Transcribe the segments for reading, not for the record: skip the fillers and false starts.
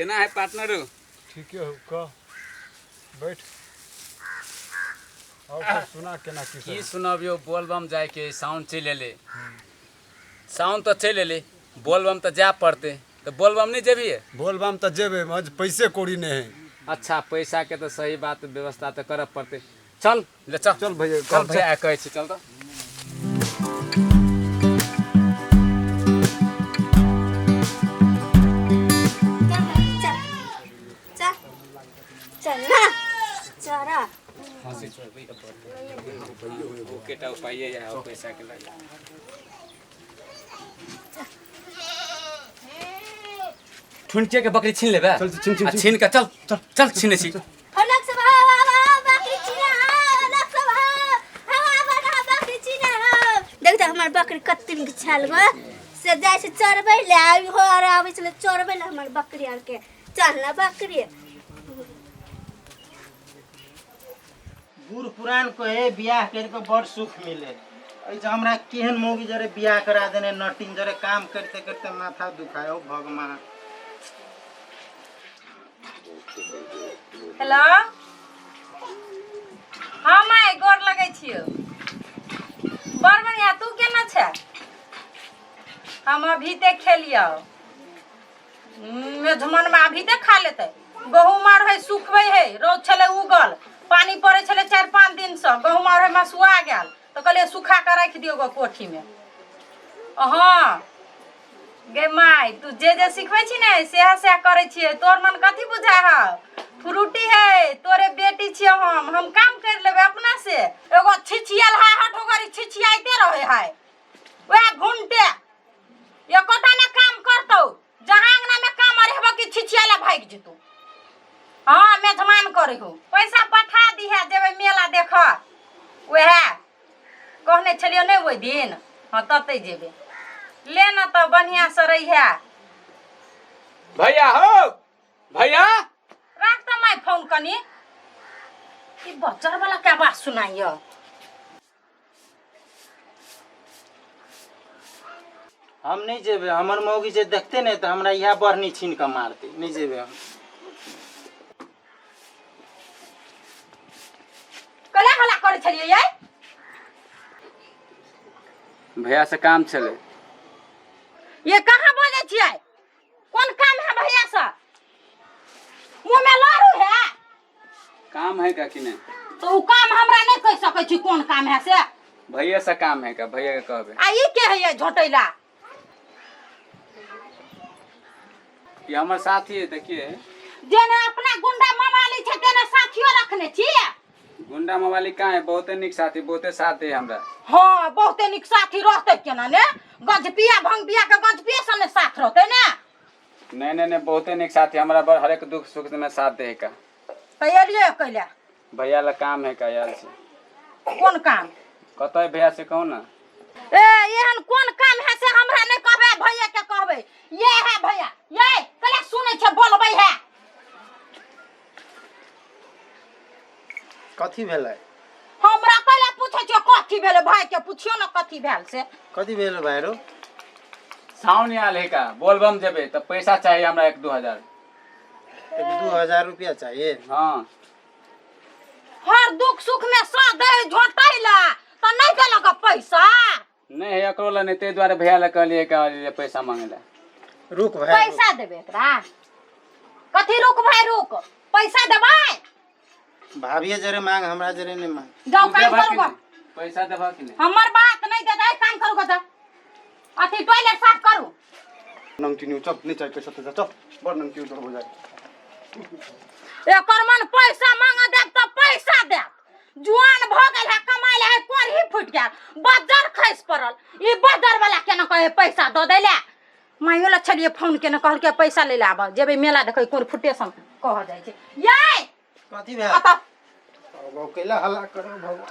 केना है पार्टनर? ठीके हो, कह, बैठ और सब सुना, केना की की सब? सुनबियो, बोलबम जायके साउन चलि एलै। साउन तऽ चलि एलै, बोलबम तऽ जाय पड़तै। तऽ बोलबम नहि जेबही? बोलबम तऽ जेबै, मगर पैसे कौड़ी नहि है। अच्छा, पैसाके तऽ सही बात, व्यवस्था तऽ करऽ पड़तै। चल ले, चल। चल भैया। चल भैया, कहै छी, चल तऽ। चल चल चल ना चरा। हँसी छोड़बै ओकेटा उपाय है पैसाके लागि। ठुनके के बकरी छीन लेबे? चल, छीन, छीन। आ छीन के चल, चल चल, छीने छी। अलग सब हवा हवा बकरी छीना, अलग सब हवा हवा बकरी छीना। देख त हमर बकरी कते नीक छल गो, से जाइ छै चरबै ले, आबि हो आर आबै छलै चरबै ले हमर बकरी आरके। चल ना बकरी। बूढ़ पुरान कहे बियाह करि कऽ बड़ सुख मिले। एहिसँ हमरा केहन मौगी जरे बियाह करा देने, नटिन जरे काम करिते करिते माथा दुखाय। हो भगवान। हेलो, हाँ माय, गोर लगै छियौ। बड़ बढ़िया, तू केना छै? हम अभी ते खेलियौ मेजमनमे, अभी ते खा लेतै। गहूम आर है सुखबै है, रौद छलै उगल, पानि पड़ै छलै 4-5 दिनसँ, गहूम आर है मसुआ गेल, तऽ कहलियै सुखा कऽ राखि दियौ गो कोठीमे। हँ गे माय, तू जे जे सिखबै छी ने, सएह सएह करै छियै। तोहर मन कथी बुझा हौ? फ्रूटी है, तोरे बेटी छियै हम काम करि लेबै अपना से। एगो छिछियल है, हठोगरी छिछियाइते रहे है वएह घुनटे, एकोटा ने काम करतौ। जहाँ अंगना में काम आर हेबो कि छिछियाला भागि जेतौ। हाँ, मेजमान करे हो, पैसा पठा दिहे, जेबै मेला देख। वएह कहने छलियौ ने ओहि दिन? हाँ, ततै जेबै। ले न तऽ बढ़िआँ से रहिहे। भैया हो, भैया। राख तऽ my phone कनी, ई बच्चर वाला के आवाज सुनाइयो। हम नहि जेबै, हमर मौगी जे देखते नहि तऽ हमरा इएह बढ़नी छीन कऽ मारतै। नहि जेबै हम। कला हला करै छलियै यै? भैया से काम छलै। ये कहाँ बजै छियै? कोन काम है भैया से? मुँह में लारू है। काम है का कि नहीं? तो उ काम हमरा नहीं कह सकै छी, कोन काम है से। भैया से काम है का, भैया के कहबे। आ ई के है ये झोटैला? ये हमर साथी है, देखिए। जेने अपना गुंडा मवाली छै तेने साथियो रखने छियै। गुंडा मवाली कहाँ है? बहुते निक साथी, बहुते साथ है हमरा। हाँ, बहुते निक साथी रहते केना ने, गजपिया भंगपिया के गजपिया सने साथ रहते ने। नहीं नहीं नहीं, बहुते निक साथी हमरा, बड़ हरेक दुख सुख में साथ दे का। तऽ एलियै कैला? भैया ला काम है का यार से। कोन काम? कतऽ है भैया से कहू ना। ए, एहन कोन काम है से हमरा नहीं कहबै, भैया के कहबै। ये है भैया, ये कले सुनै छै, बोलबै है। कथी भेलै? हमरा कैला पूछै छियै कथी भेलै? भाई के पुछियो ने कथी भेल से। कथी भेल भाई रो? साउन आयल है का, बोलबम जेबे तऽ पैसा चाहिए हमरा 1-2 हजार। 1-2 हजार रुपया चाहिए? हाँ। हर दुख सुख में साथ दे झोटैला तऽ नहीं देलक पैसा? नहीं है एकरो ला नहीं, ताहि दुआरे भैया ला कहलियै का जे पैसा मांगे ला। रुक भाई, रुक। पैसा देबै एकरा कथी? रुक भाई रुक, पैसा देबै? भाभिये जरे मांग, हमरा जरे नहीं मांग। जाओ तू काम देबह करू कि गो। नहीं? पैसा देबह कि नहीं? हमर बात नहीं देतै, काम करू गो, जाओ अथी टॉयलेट साफ करू। नंगटी चल, नहीं चाहिए पैसा तो चल, बड़ नंगटी उधर हो जाए। एकर मन पैसा मांग देब तऽ पैसा देब। जुआन भऽ गेल है, कमाइ है, कोरही फुटि गेल, बजर खसि पड़ल। ई बजर वाला केना कहे पैसा दऽ दै ले? माइयो लए छलियै फोन केने, कहलकै पैसा लै लए आबऽ, जेबै मेला देखै। कोन फुटेशन कहऽ जाइ छै यै? कथी भेल? अतऽ। अब कैला हल्ला करो भगवान?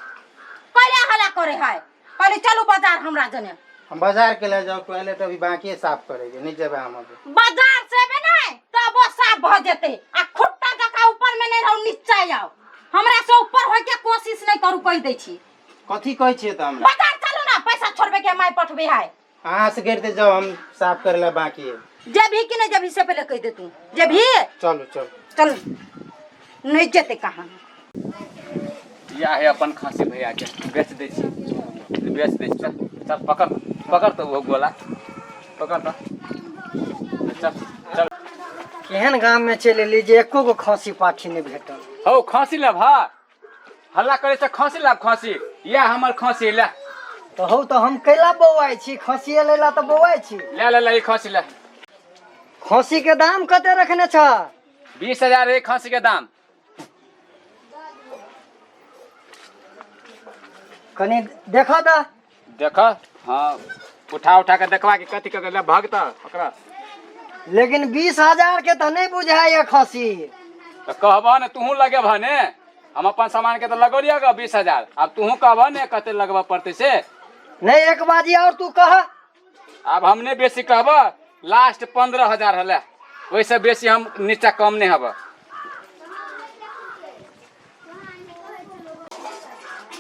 कैला हल्ला करे है? कहली चलू बाजार हमरा जने। हम बाजार के ले जाओ, टॉयलेट अभी बाकी है साफ करेंगे, नहीं जेबै हम अभी। बाजार से एबै नहि तब ओ साफ भऽ जेतै। आ खुट्टा जकाँ ऊपर मे नहि रहू, नीचा आउ। हमरा से ऊपर होय के कोशिश नहि करू, कहि दै छी। कथी कहै छियै तऽ हमरा? बाजार चलू ना, पैसा छोड़बे के माय पठबे है। अहाँ से गिरते जाओ, हम साफ करे ला बाकी है। जेबही कि नहीं जेबही से पहले कह दे तू जेबही। चलू चलू। चल नहीं जेते कहाँ। या है अपन खांसी भैया के बेच दै छी, बेच दै छी। चल चल पकड़ पकड़ तो वो गोला पकड़ तो चल चल। केहन गाम में चलि एली जे एको गो खसी पाठी नहि भेटल। हौ खांसी लेब हा हल्ला करे से खांसी लाब खांसी या हमर खांसी ले। तऽ हौ तऽ हम कैला बौआइ छी खसिए लेला तऽ बौआइ छी। ले ले ले ई खांसी ले। खसी के दाम कते रखने छ? 20,000 एक खांसी के दाम। कनि देख द। देख हाँ उठा उठा के देखवा के कथी के ले भगत ओकरा। लेकिन 20,000 के तऽ नहि बुझाइए खसी। तऽ कहबह ने तूहू लगेबह ने, हम अपन सामान के तऽ लगौलियै ग 20,000, आब तूहू कहबह ने कते लगबऽ पड़तै से। नहीं एक बाजी और तू कह। आब हम नहीं बेसी कहबह, लास्ट 15,000 हले, ओहिसँ बेसी हम नीचा कम नहीं हबऽ।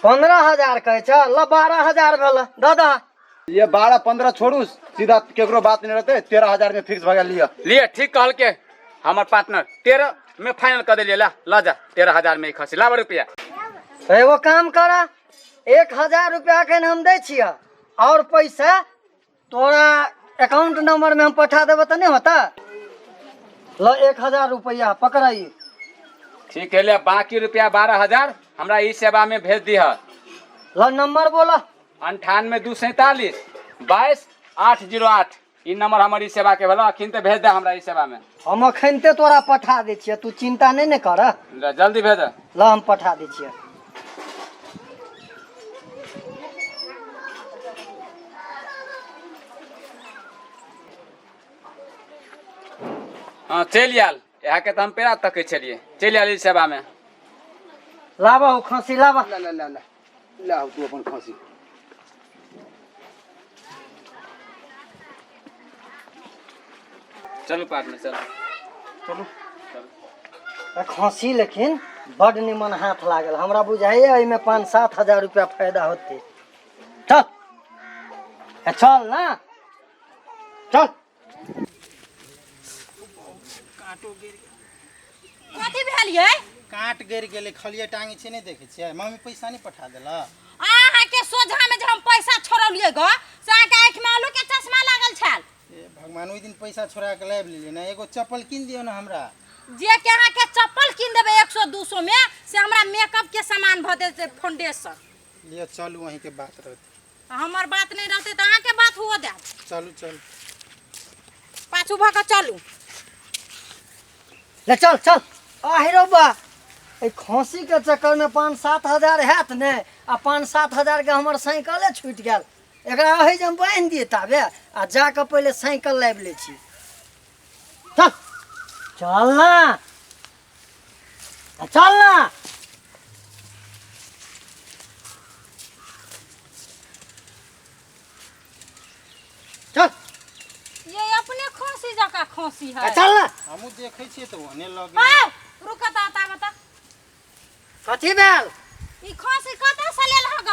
15,000 कहै छ, ल 12,000 भेल दादा। ये 12-15 छोड़ू, सीधा केकरो बात नहीं रहते, 13,000 में फिक्स भऽ गेल लिअ। लिए ठीक कहल के हमर पार्टनर 13 में फाइनल कर देलियै, ला ल जा 13,000 में खसी लाब रुपया। एगो काम कर, 1,000 रुपया एखन हम दै छियह और पैसा तोरा अकाउंट नंबर में हम पठा देबो तऽ नहीं होता। ल 1,000 रुपया पकड़ाई। ठीक है ले, बाकी रुपया 12,000 हमरा ई सेवा में भेज दिह। ल नंबर बोला। 98 247 22 808 ई नंबर हमर ई सेवा के भेल, अखन तऽ भेज दे हमरा ई सेवा में। हम अखनते तोरा पठा दै छियह, तू चिंता नहीं ने कर। ल जल्दी भेज। ल हम पठा दै छियह। हाँ चलि आयल, इएह के तऽ हम पेड़ा तकै छलियै, चलि आयल ई सेवा में। लाबह ओ खसी लाबह। ला ला ला ला ला तू अपन खसी। चलू पार्टनर चलू चलू। खसी लेकिन बड निमन हाथ लागल, हमरा बुझाइए एहिमे 5-7 हजार रुपया फायदा होतै। चल चल ना चल। कथी भेल यै? काट गिर गेलै, खलिया टांगे छै, नहि देखै छियै? मम्मी पैसा नहि पठा देलक? अहाँके सोझा में जे हम पैसा छोड़लियै ग से अहाँके आँखि में आलू के चश्मा लागल छल। ए भगवान, ओहि दिन पैसा छोड़ा के लाबि लेलियै ने, एगो चप्पल कीन दियौ ने हमरा। जे के अहाँके चप्पल कीन देबै 100-200 में से हमरा मेकअप के सामान भऽ देतै, फाउंडेशन। लिअ चलू, अहींके बात रहतै। हमर बात नहि रहतै तऽ अहाँके बात हुअ देब। चलू चलू पाछू भऽ कऽ चलू। ले चल चल। आहिरो बा, एहि खसी के चक्कर में 5-7 हजार हैत ने, आ 5-7 हजार के हमर साइकिले छूटि गेल। एकरा अही जे हम बान्हि दियै ताबे, आ जाकऽ पहिले साइकिल लाबि लै छी। चल चल ना चल ना। चल। ये अपने खोसी जका खोसी है। चल ना। हमहूँ देखै छियै तऽ ओहने लगे। आउ, रुक त आता बता। कथी भेल? ई खोसी कतऽ से लेल हग?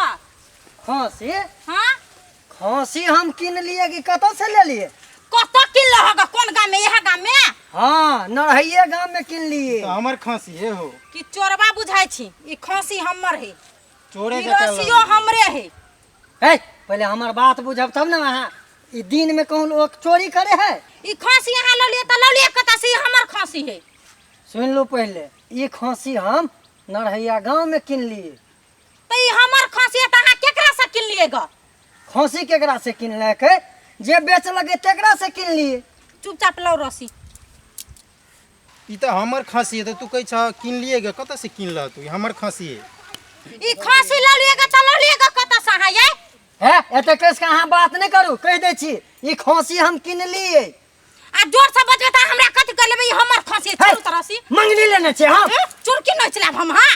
खसी? हाँ खसी हम किन लिए कि कतऽ से लेलिए? कतऽ किन हग? कोन गाम में? इएह गाम में? हाँ नरहैये गाम में किन लिए। तऽ हमर खसी हे हो। कि चोरबा बुझाइ छी? ई खसी हमर है, चोरे ई जकाँ रसियो लगै। हमरे है। ए पहले हमर बात बुझब तब ने। अहाँ ई दिन में कहूँ लोग चोरी करे है? ई खसी अहाँ लऽ लिए तऽ लऽ लिए कतऽ से? ई हमर खसी है। सुन लो पहले, ई खसी हम नरहैया गांव में किन लिए। तऽ ई हमर खसी है तऽ अहाँ केकरा से किन लिए ग? खसी केकरा से किन लके? जे बेच लगे तेकरा से किन लिए। चुपचाप लाउ रसी। ई तऽ हमर खसी है, तऽ तू कहै छह किन लिए गे, कतऽ से किनलह तू? ई हमर खसी है। ई खसी लऽ लिए ग तऽ लऽ लिए ग कतऽ से अहाँ यै? हे एते कस के अहाँ बात नहीं करू, कह दै छी ई खसी हम किन लिए। आ जोर से बजबै तऽ हमरा कथी कर लेबै? ई हमर खसी है, छोड़ू तऽ रसी। मंगनी लेने छी हम। चुरकी नहि चलायब हम। हाँ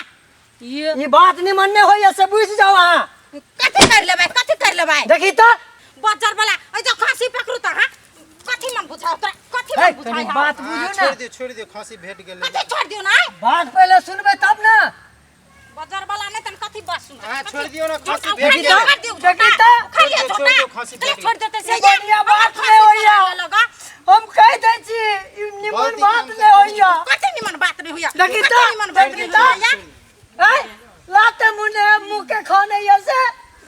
ये ई बात निमन नहीं होइए से बुझि जाओ अहाँ। कथी कर लेबै? कथी कर लेबै? देखी तऽ बजर वाला एहि जो खसी पकड़ू तऽ अहाँ कथी मन बुझाउ तोरा? कथी हे, मन बुझाइ? कनी बात हाँ, बुझू ना। छोड़ि दियौ छोड़ि दियौ, खसी भेट गेलै। कथी छोड़ दियौ ना? बात पहले सुनबै तब ना। बजर वाला नहीं तन कथी बात सुनबै? हाँ, कथी? छोड़ दियौ ना, झोटा खसी उखाड़ भेट दियौ, गेलै। उखाड़ दियौ, देखी झोटा। तऽ? उखाड़ लिअ, छोड़ झोटा। दियौ, खसी चलो, भेट छोड़ देतै से ई बढ़िया हमर बात खसी नहि होइए। चोरा लेलक, हम कहि दै छी ई निमन बात नहि होइया। कथी निमन बात नहीं होइया? देखी कथी तऽ, निमन बात देखी नहीं तऽ। होइया? आँय, लाते मुने मुँह के खाने ये से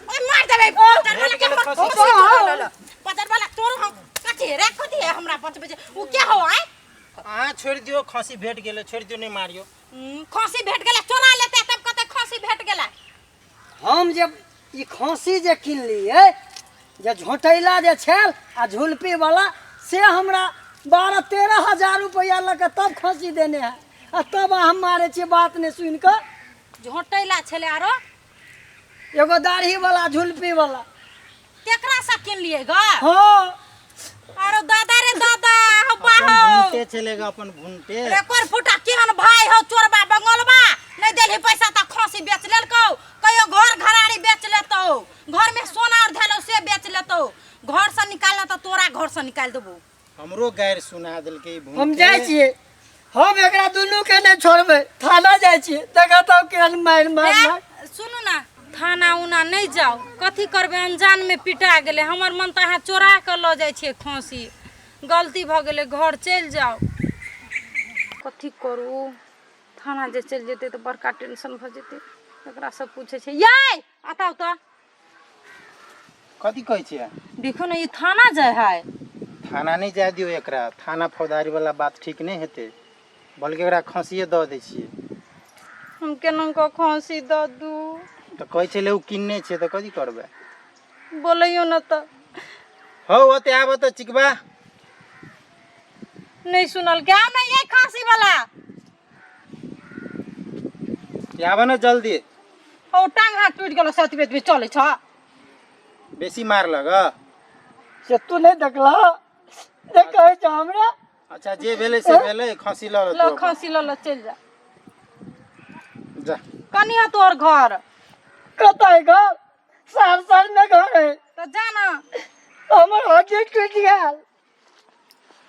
ओए मार देबै पतर वाला के हमर खसी खसी चोरा लेलक। पतर वाला तोर हम कथी रे, कथी है हमरा बचबै छै उ के हो? आय अहाँ छोड़ि दियौ, खसी भेट गेलै, छोड़ि दियौ, नहि मारियौ। खसी भेट गेलै, चोरा लेतै तब कते खसी भेट गेलै। हम जे ई खसी जे किनलियै जे झोटैला जे छल आ झुलपी वाला, से हमरा 12-13 हजार रुपया लऽ कऽ तब खसी देने है आ तब हम मारै छियै बात नहि सुनि कऽ। झोटैला छलै आरो एगो दाढ़ी वाला झुलपी वाला। केकरा से किनलियै ग? हाँ। आरो दादा रे दादा, हो अपन बाहो भुनटे चलेगा, अपन भुनटे। रे कोर फुटा केहन भाई हो, चोरबा बंगलबा, नहीं देलही पैसा त खसी बेच लेलकौ, कहियो घर घराड़ी बेच लेतौ, घर में सोना और धैलौ से बेच लेतौ, घर से निकालना त तोरा घर से निकाल देबो। हमरो गारि सुना देलकै ई भुनटे। हम जाइ छियै, हम एकरा दुनू के नहि छोड़बै, थाना जाइ छियै, देखा तब केहन मारि मारलक। सुनू ना, थाना उना नहीं जाओ, कथी करबै, अनजान में पिटा गेलै। हमर मन तऽ अहाँ चोरा कऽ लऽ जाइ छियै खसी, गलती भऽ गेलै, घर चलि जाउ। कथी करू, थाना जे चलि जेतै तऽ बड़का टेंशन भऽ जेतै। एकरा सब पूछै छै यै, बताउ तऽ। कथी कहै छियै? देखो ने, ई थाना जाइ है। थाना नहि जाय दियौ एकरा, थाना फौजदारी वाला बात ठीक नहि हेतै, बल्कि एकरा खसिए दऽ दै छियै। हम केना कऽ खसी दऽ दू? तऽ कहै छलै ओ किनने छै, तऽ कथी करबै? बोलैयौ ने तऽ। हौ, ओते आबऽ तऽ चिकबा। नहीं सुनल क्या नहीं ये खांसी वाला? आबऽ ने जल्दी। ओ टांग हाथ टूटि गेलो, सतबे एतबे चलै छ। बेसी मारलक? से तू नहि देखलह जे कहै छ हमरा? अच्छा, जे भेलै से भेलै, खसी लऽ ल तू अपन। खसी लऽ ल, चलि जा। जा। कनी है तोहर घर? कतऽ है घर? सहरसा मे घर है। तऽ जा ना। हमर हड्डी टूटि गेल,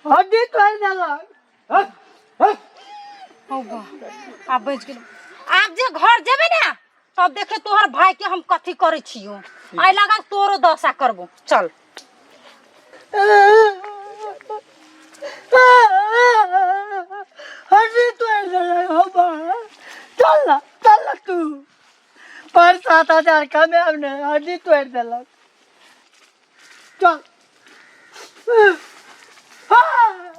हड्डी तोड़ि देलक। हौ बा, आब बचि गेलौ। आब जे घर जेबै ने तब देखे तोहर भाई के हम कथी करै छियौ, आइ लगा तोरो दशा करबो, चल। हड्डी तोड़ि देलक। हौ बा, चल ना, चल ना तू। 5-7 हजार कमायब ने, हड्डी तोड़ि देलक। चल। हाँ।